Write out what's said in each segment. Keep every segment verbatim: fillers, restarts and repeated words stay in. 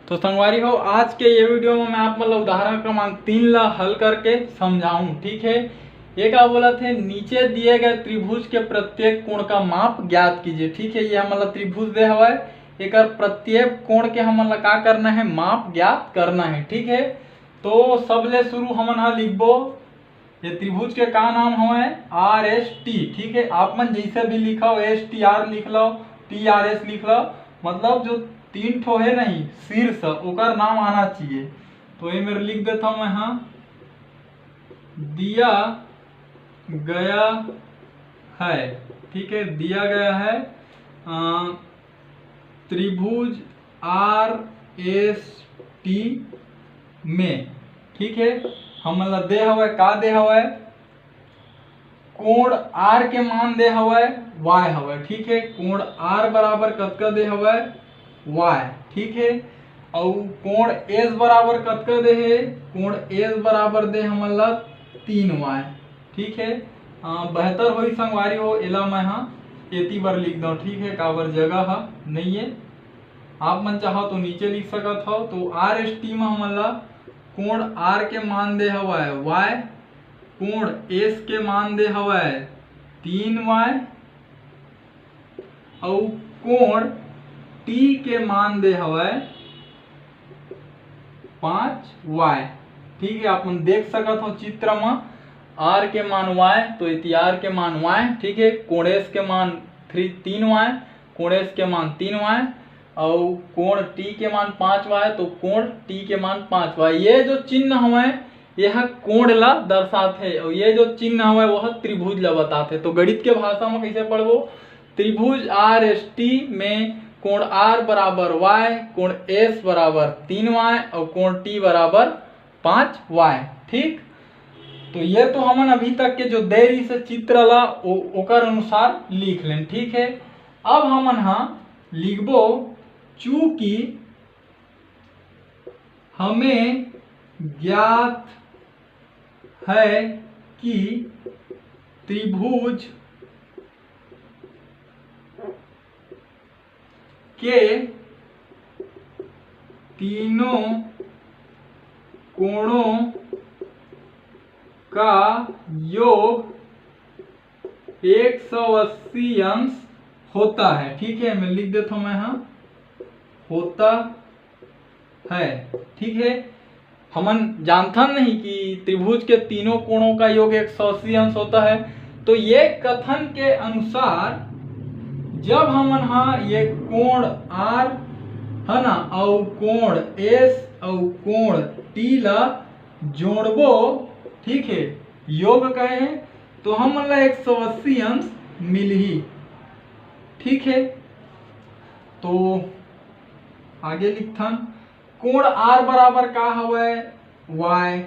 तो संगवारी हो, आज के ये वीडियो में मैं आप मन ला उदाहरण क्रमांक तीन ला हल करके समझाऊं, ठीक है। ये का बोलत हे, नीचे दिए गए त्रिभुज के प्रत्येक कोण का माप ज्ञात कीजिए, ठीक है। ये हमन ला त्रिभुज दे हवय, एकर प्रत्येक कोण के हमन ला का करना है, माप ज्ञात करना है, ठीक है। तो सबले शुरू हमन हा लिखबो ये त्रिभुज के का नाम हवय, आर एस टी, ठीक है। आप मन जैसे भी लिखव, एस टी आर लिख लो, टी आर एस लिख लो, मतलब जो तीन ठो है नहीं शीर्ष, ओकर नाम आना चाहिए। तो ये मेरे लिख देता हूँ मैं, हाँ, दिया गया है, ठीक है, दिया गया है अ, त्रिभुज आर एस टी में, ठीक है। हमन ला दे हवय, का दे हवय, कोण आर के मान दे हवय, वाई हवय, ठीक है। कोण आर बराबर कतका दे हवय, वाई, ठीक है। अउ कोण एस बराबर कतका दे हे, कोण एस बराबर दे हमन ला तीन वाई, ठीक है। अ, बेहतर होई संगवारी हो, एला मैं हा एती बर लिख दव, ठीक है, काबर जगह हा नहीं है। आप मन चाहो तो नीचे लिख सकत हो। तो आर एस टी में हमन ला कोण आर के मान दे हवय वाई, कोण एस के मान दे हवय तीन वाई, अउ कोण टी के मान दे हवय पाँच वाई, ठीक है। आप मन देख सकत हो चित्र में, आर के मान वाई, तो एती आर के मान वाई, ठीक है, कोण एस के मान थ्री, तीन वाई, कोण एस के मान तीन वाई, अउ कोण टी के मान पाँच वाई, तो कोण टी के मान पाँच वाई। ये जो चिन्ह हवय, यह कोण ला दर्शाथे, अउ ये जो चिन्ह हवय, वह त्रिभुज ला बताथे। तो गणित के भाषा में कैसे पढ़बो, त्रिभुज आर एस टी में कोण आर बराबर वाई, कोण एस बराबर तीन वाई अउ कोण टी बराबर पाँच वाई, ठीक। तो ये तो हमन अभी तक के जो दे रहिस हे चित्र ला, ओ-, ओकर अनुसार लिख लेन, ठीक है। अब हमन हा लिखबो, चूंकि हमें ज्ञात है कि त्रिभुज के तीनों कोणों का योग एक सौ अस्सी अंश होता है, ठीक है। मैं लिख देता हूँ मैं, हाँ, होता है, ठीक है। हमन जानथन नहीं कि त्रिभुज के तीनों कोणों का योग एक सौ अस्सी अंश होता है। तो ये कथन के अनुसार जब हमन हा ये कोण आर है ना, अउ कोण एस अउ कोण टी ला जोड़बो, ठीक है, योग कहे हैं, तो हमन ला एक सौ अस्सी अंश मिलही, ठीक है। तो आगे लिखथन, कोण आर बराबर का हवय, वाई,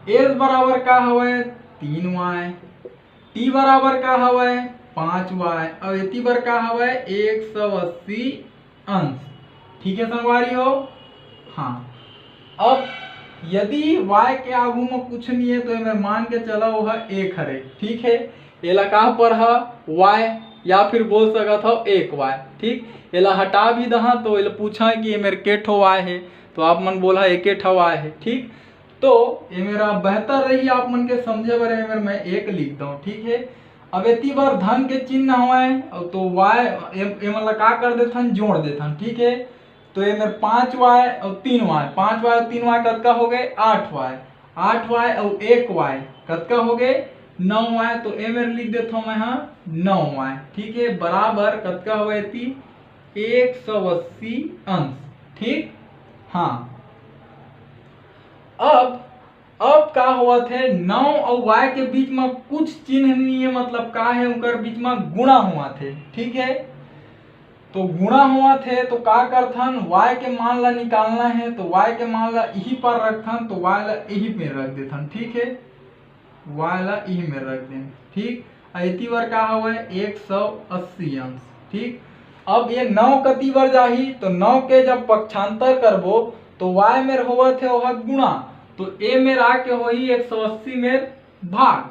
एस बराबर का हवय, तीन वाई, टी बराबर का हवय, पाँच वाई, अउ एती बर का हवय, एक सौ अस्सी अंश, ठीक है संगवारी हो। हाँ, अब यदि वाई के आगू में कुछ नहीं है तो एमे मान के चला, वो है एक हरे, ठीक है। एला का पढ़ा, वाई, या फिर बोल सकत हो एक वाई, ठीक। एला हटा भी दहा तो एला पूछा कि ये मेरे के ठो वाई है, तो आप मन बोला एके ठो वाई है, ठीक। तो ये मेरा बेहतर रही आप मन के समझे बर, ये मेरे मैं एक लिख दऊँ, ठीक है। अब एती बर धन के चिन्ह हवय, अउ तो वाई, ए, ए मन ला का कर देथन, जोड़ देथन, ठीक है। तो ये मेरे पाँच वाई अउ तीन वाई, पाँच वाई अउ तीन वाई कतका हो गए, आठ वाई, आठ वाई अउ एक वाई कतका हो गए, नौ वाई। तो ए मेरे लिख देथव मैं हा नौ वाई, ठीक है, बराबर कतका हो गए थी, एक सौ अस्सी अंश, ठीक। हाँ, अब अब का होवत हे, नौ अउ वाई के बीच में कुछ चिन्ह नहीं है, मतलब का है, उनकर बीच में गुणा होवत हे, ठीक है। तो गुणा होवत हे तो का करथन, वाई के मान ला निकालना है, तो वाई के मान ला यही पर रखथन, तो वाई ला यही में रख देथन, ठीक है, वाई ला यही में रख देन, ठीक। अउ एती बर का हवय, एक सौ अस्सी अंश, ठीक। अब ये नौ कति बर जाही, तो नौ के जब पक्षांतर करबो तो वाई मेर होवत हे ओहा गुणा, तो ए मेर आके होही एक सौ अस्सी मेर भाग,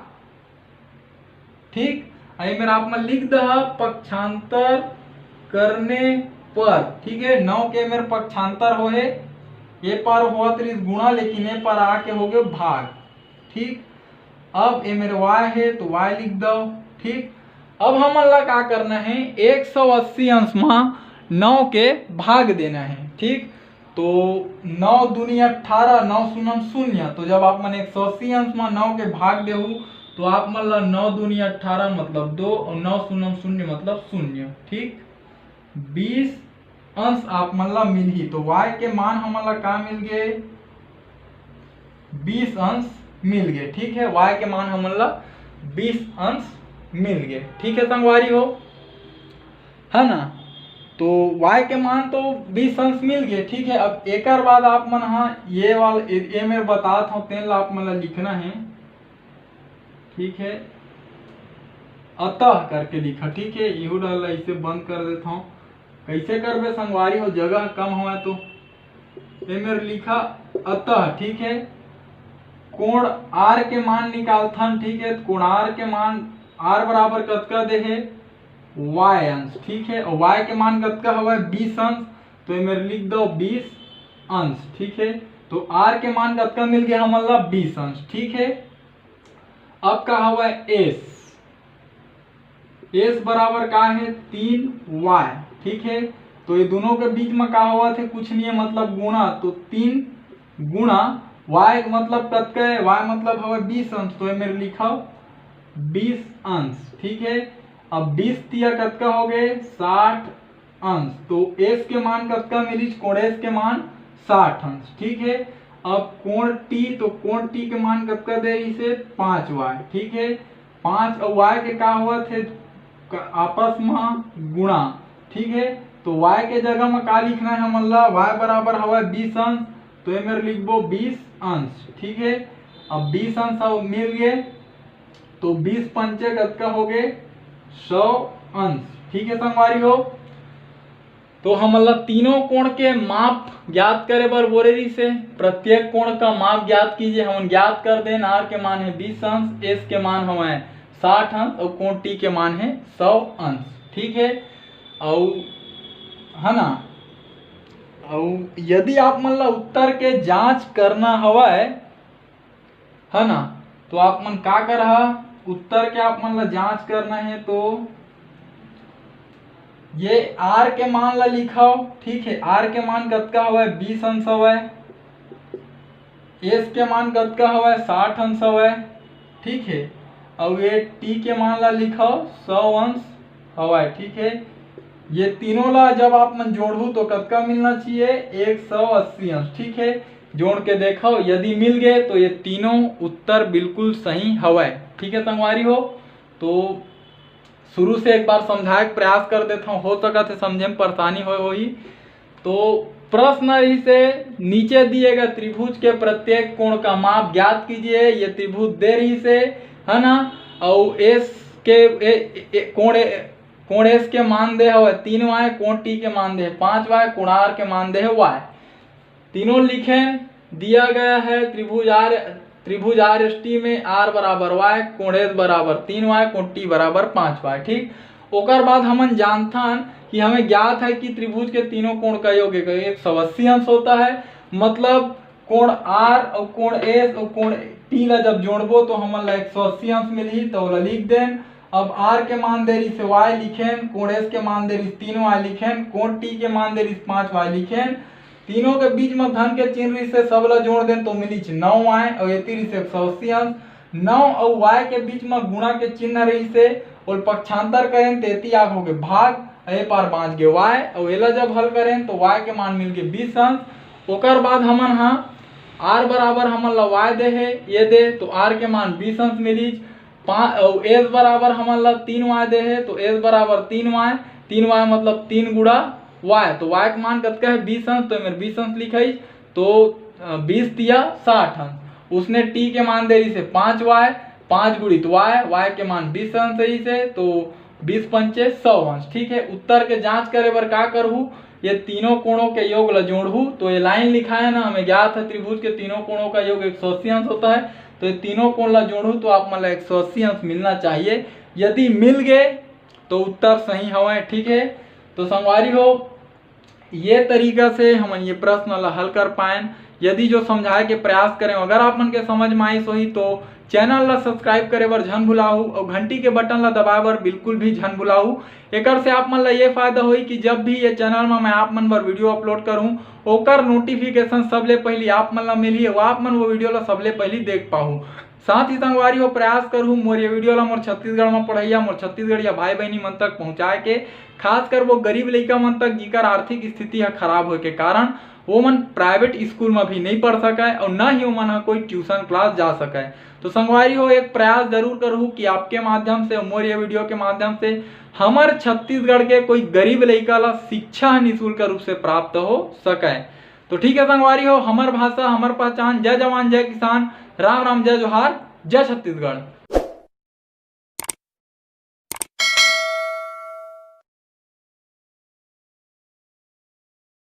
ठीक। अउ ए मेर आप मन लिख दहा, पक्षांतर करने पर, ठीक है, नौ के मेर पक्षांतर हो हे, ये पार होवत रहिस गुणा, लेकिन ये पार आके हो गए भाग। ठीक, अब ये मेर y है तो y लिख दो। ठीक, अब हमन ला का करना है, एक सौ अस्सी अंश मा नौ के भाग देना है। ठीक, तो नौ दूनी अट्ठारह, नौ शून्यम शून्य, तो जब आप मन एक सौ अस्सी अंश मा नौ के भाग देहू तो आप मन ला नौ दूनी अट्ठारह मतलब दो और नौ शून्यम शून्य मतलब शून्य। ठीक, बीस अंश आप मन ला मिलही। तो y के मान हमन ला का मिल गए, बीस अंश मिल गए। ठीक है, y के मान हमन ला बीस अंश मिल गए। ठीक है संगवारी हो, है ना? तो y के मान तो बीस अंश मिल गए। ठीक है, अब एकर बाद आप मन हा ये वाला, ये, ये मैं बतात हूँ, तेन ला आप मन ला लिखना है। ठीक है, अतः करके लिखा। ठीक है, इहू ला ऐसे बंद कर देता हूँ। कैसे करबे संगवारी हो, जगह कम हुआ तो ये मेर लिखा अतः। ठीक है, कोण r के मान निकालथन। ठीक है, कोण r के मान, r बराबर कतका दे हे, y अंश। ठीक है, और y के मान कतका हवय, बीस अंश, तो ये मेर लिख दो बीस अंश। ठीक है, तो r के मान कतका मिल गया हमन ला, बीस अंश। ठीक है, अब का हवय s, s बराबर का है, तीन y। ठीक है, तो ये दोनों के बीच में का होवत है, कुछ नहीं है, मतलब गुणा, तो तीन गुणा y मतलब कतका है, y मतलब हवय बीस अंश, तो ये मेर लिखव बीस अंश। ठीक है, अब बीस तिया कतका हो गए, साठ अंश। तो s के मान कतका मिलिस, कोण s के मान साठ अंश। ठीक है, अब कोण t, तो कोण t के मान कतका दे रहिस हे, पाँच y। ठीक है, पाँच और y के का होवत हे, क-, आपस में गुणा। ठीक है, तो y के जगह में का लिखना है हमन ला, y बराबर हवय बीस अंश, तो ये मेर लिखबो बीस अंश। ठीक है, अब बीस अंश अब मिल गए, तो बीस पंचे कतका हो गए, सौ अंश। ठीक है संगवारी हो, तो हमन ला तीनों कोण के माप ज्ञात करे बर बोले रहिस हे। प्रत्येक कोण का माप ज्ञात कीजिए। हमन ज्ञात कर देन, r के मान है बीस अंश, s के मान हवय साठ अंश और कोण t के मान है सौ अंश। ठीक है, अउ है ना, अउ यदि आप मन ला उत्तर के जांच करना हवय, है ना, तो आप मन का करहा, उत्तर के आप मन ला जांच करना है तो ये r के मान ला लिखाओ। ठीक है, r के मान कतका हवय, बीस अंश हवय, s के मान कतका हवय, साठ अंश हवय। ठीक है, और ये t के मान ला लिखाओ, सौ अंश हवय। ठीक है, ये तीनों ला जब आप मन जोड़हू तो कतका मिलना चाहिए, एक सौ अस्सी अंश। ठीक है, जोड़ के देखो, यदि मिल गए तो ये तीनों उत्तर बिल्कुल सही हवय। ठीक है संगवारी हो, तो शुरू से एक बार समझाए के प्रयास कर देता हूँ, हो सकत है समझे में परेशानी होए होही। तो प्रश्न रहिस हे, नीचे दिए गए त्रिभुज के प्रत्येक कोण का माप ज्ञात कीजिए। ये त्रिभुज दे रहिस हे, है ना, और s के ए, ए, कोण ए, कोण s के मान दे हवय तीन y, कोण t के मान दे पाँच y, कोण r के मान दे है y। तीनों लिखेन, दिया गया है त्रिभुज आर, त्रिभुज आर एस टी में r बराबर y, कोण s बराबर तीन y, कोण t बराबर पाँच y। ठीक, ओकर बाद हमन जानथन कि हमें ज्ञात है कि त्रिभुज के तीनों कोण का योग एक सौ अस्सी अंश होता है। मतलब कोण r और कोण s और कोण t ला जब जोड़बो तो हमन ला एक सौ अस्सी अंश मिलही, तो ओला लिख देन। अब r के मान दे रहिस y लिखेन, कोण s के मान दे रहिस तीन y लिखेन, कोण t के मान दे रहिस पाँच y लिखेन। तीनों के बीच में धन के चिन्ह रहिस हे, सब ला जोड़ देन तो मिलिस नौ y और एती रहिस एक सौ अस्सी अंश। नौ और y के बीच में गुणा के चिन्ह रहिस हे, ओला पक्षांतर करेन तो एती आग हो गए भाग, ए पार बाँच गए y, और एला जब हल करेन तो y के मान मिल गए बीस अंश। ओकर बाद हमन हा r बराबर हमन ला y दे हे, ये दे तो r के मान बीस अंश मिलिस। पाँच, और s बराबर हमन ला तीन y दे हे, तो s बराबर तीन y, तीन y मतलब तीन गुणा y, तो y के मान कतका है, बीस अंश, तो एमेर बीस अंश लिखाइस, तो अ, बीस तिया साठ अंश। उसने t के मान दे रहिस हे पाँच y, पाँच गुणित y, y के मान बीस अंश रहिस हे, तो बीस पंचे सौ अंश। ठीक है, उत्तर के जांच करे बर का करहू, ये तीनों कोणों के योग ला जोड़हू, तो ये लाइन लिखाए ना, हमें ज्ञात है त्रिभुज के तीनों कोणों का योग एक सौ अस्सी अंश होता है, तो ये तीनों कोण ला जोड़हू तो आप मन ला एक सौ अस्सी अंश मिलना चाहिए। यदि मिल गए तो उत्तर सही हवय। ठीक है, तो संगवारी हो, ये तरीका से हमन ये प्रश्न ला हल कर पाएन। यदि जो समझाए के प्रयास करें, अगर आप मन के समझ में आइस होही तो चैनल ला सब्सक्राइब करे बर झन भुलाहू और घंटी के बटन ला दबाए बर बिल्कुल भी झन भुलाहू। एकर से आप मन ला ये फायदा होही कि जब भी ये चैनल में मैं आप मन बर वीडियो अपलोड करूँ, ओकर नोटिफिकेशन सबले पहली आप मन ला मिलही और आप मन वो वीडियो ला सबले पहली देख पाहू। साथ ही संगवारी हो, प्रयास करहूँ मोर ये वीडियो ला मोर छत्तीसगढ़ में पढ़ैया, मोर छत्तीसगढ़िया भाई बहनी मन तक पहुँचाए के, खासकर वो गरीब लइका मन तक जिकर आर्थिक स्थिति ह खराब होए के कारण वो मन प्राइवेट स्कूल में भी नहीं पढ़ सकय और न ही ओमन ह कोई ट्यूशन क्लास जा सकय। तो संगवारी हो, एक प्रयास जरूर करहूँ कि आपके माध्यम से, मोर ये वीडियो के माध्यम से हमर छत्तीसगढ़ के कोई गरीब लइका ला शिक्षा निःशुल्क रूप से प्राप्त हो सकय। तो ठीक है संगवारी हो, हमर भाषा हमर पहचान। जय जवान जय किसान, राम राम जय जोहार, जय छत्तीसगढ़।